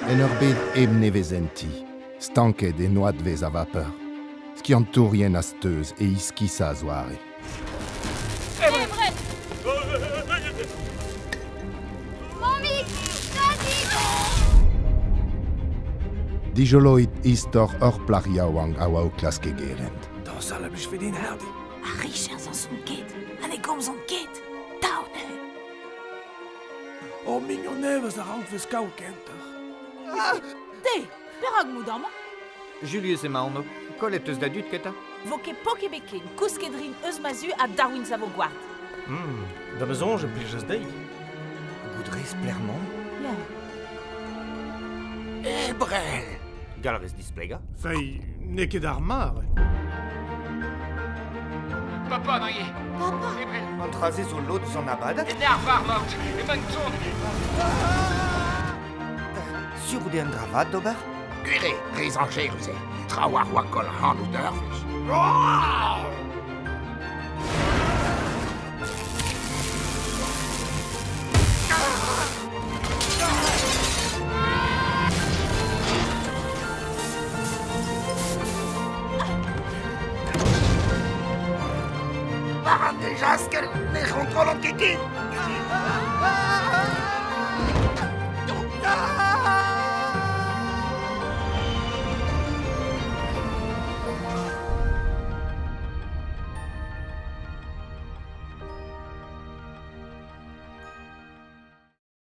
En ur bed hep nevezenti, stanket en oadvezh a vapeur, skiantourien a steuz e iskisañ a-zoare. Mammig! Tadig! Dijoloit istor ur plac'h yaouank a oa o klask e gerent. Dañsal a blijfe din hardi. Ar richer 'zañsont ket ha ne gomzont ket. Tav neuze. Ur mignon nevez a rankfes kaout kentoc'h. Te, perak 'mout amañ? Julius emañ anv. Kollet eus da dud keta? Vo ket pok ebet ken. Kousket 'rin eus ma zu ha Darwin 'savo gward. Da ma soñj e plijas dezhi. Goût 'rez pelec'h 'maon? Ya. Ebrel! Gall a rez displegañ? Fei, n'eo ket ar mare. Papa, neuze. Papa. Ebrel. An dra-se zo lod eus an abadenn? En arvar 'maout. Emañ tont. Sur out eo un dra vat d'ober? Gwir eo, re zañjerus eo. Trawalc'h oa koll ac'hanout ur wech. War an dejaskell ne c'hontrollan ket ken.